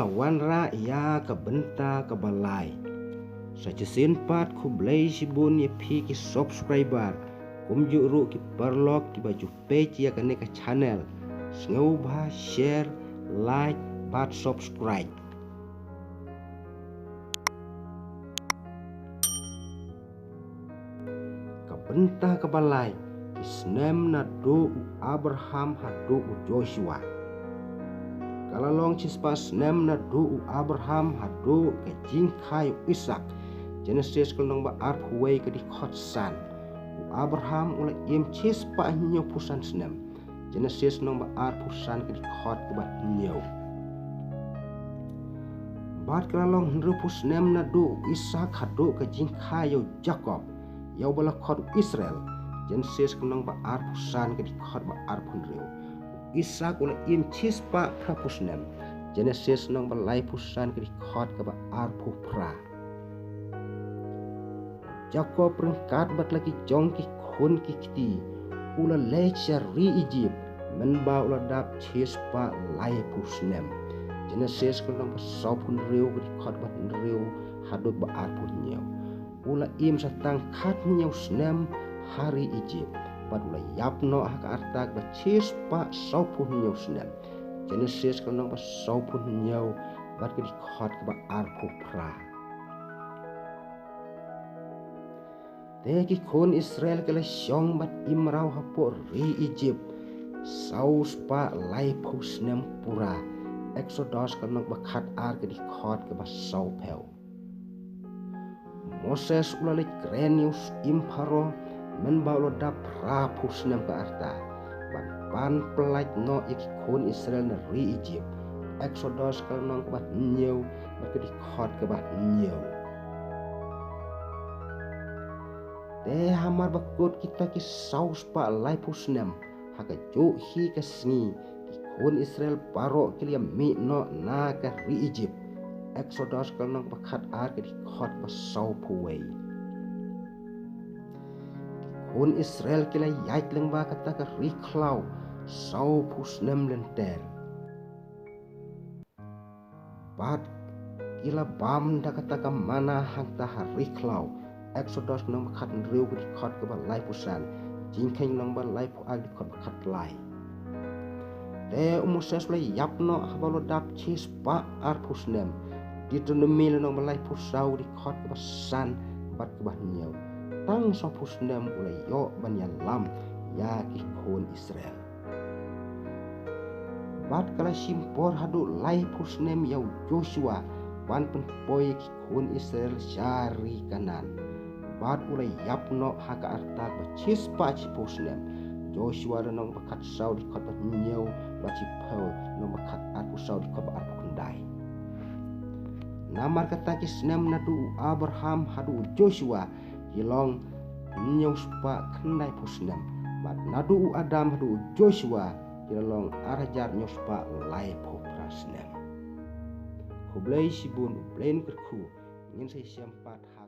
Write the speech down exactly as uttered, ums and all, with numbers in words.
Wanrah ïa ka bynta kaba lai. Sa shisien pat khublei shibun ïa phi ki subscriber, kumjuh ruh ki paralok kiba ju peit ïa kane ka channel. Sngewbha share, like bad subscribe. Ka bynta kaba lai, ki snem naduh u Abraham haduh u Joshua. Ka la long shispah snem naduh u Abraham haduh ka jingkha ïa u Isaak. Genesis ka lynnong ba arphew wei ka dkhot san. U Abraham u la im shispah hynñiewphew san snem. Genesis lynnong ba arphew san ka dkhot kaba hynñiew. Bad ka la long hynriewphew snem naduh u Isaak haduh ka jingkha ïa u Jakob, ïa uba la khot u Israel. Genesis ka lynnong ba arphew san ka dkhot ba arphew hynriew. U Isaak u la im shispah phraphew snem. Genesis lynnong ba laiphew san ka dkhot kaba arphew phra. Jakob ryngkat bad la ki jong ki khun ki kti u la leit sha ri Ijipt mynba u la dap shispah laiphew snem. Genesis ka lynnong ba sawphew hynriew ka dkhot ba hynriew haduh ba arphew hynñiew. U la im sa tang khathynñiew snem ha ri Ijipt bad u la ïap noh ha ka arta kaba shispah sawphew hynñiew snem. Genesis ka lynnong ba sawphew hynñiew bad ka dkhot kaba arphew phra. Te ki khun Israel ki la shong bad im mraw hapoh ri Ijipt saw spah laiphew snem pura. Eksodos ka lynnong ba khatar ka dkhot kaba sawphew. Moses u la leit kren ïa u syiem Pharaoh mynba u la dap phraphew snem ka arta ban pan pyllait noh ïa ki khun Israel na ri Ijipt. Eksodos ka lynnong kaba hynñiew bad ka dkhot kaba hynñiew. Te hamar ba kut kita ki saw spah laiphew snem, ha kajuh hi ka sngi ki khun Israel baroh ki la ïa mih noh na ka ri Ijipt. Eksodos ka lynnong ba khatar ka dkhot ba sawphew wei. Ki khun Israel ki la ïaid lyngba kata ka ri khlaw sawphew snem lynter. Bad ki la bam da kata ka manna hangta ha ri khlaw. Eksodos lynnong ba khathynriew ka dkhot kaba laiphew san. Jingkheiñ lynnong ba laiphew ar ka dkhot ba khatlai. Te u Moses u la ïap noh haba u la dap shispah arphew snem. Deuteronomi lynnong ba laiphew saw ka dkhot kaba san bad kaba hynñiew. Tang sawphew snem u la ïoh ban ïalam ïa ki khun Israel. Bad ka la shim por haduh laiphew snem ïa u Joshua ban pynpoi ïa ki khun Israel sha ri Kanaan. Bad u la ïap noh ha ka arta kaba shispah shiphew snem. Joshua lynnong ba khatsaw dkhot ba hynñiew bad shiphew lynnong ba khatarphew saw dkhot ba arphew khyndai. Namar kata ki snem naduh u Abraham haduh u Joshua ki long hynñiew spah khyndaiphew snem. Bad naduh u Adam haduh u Joshua ki la long ar hajar hynñiew spah laiphew phra snem. Khublei shibun, U Blei un kyrkhu. Ngin sa ïashem pat ha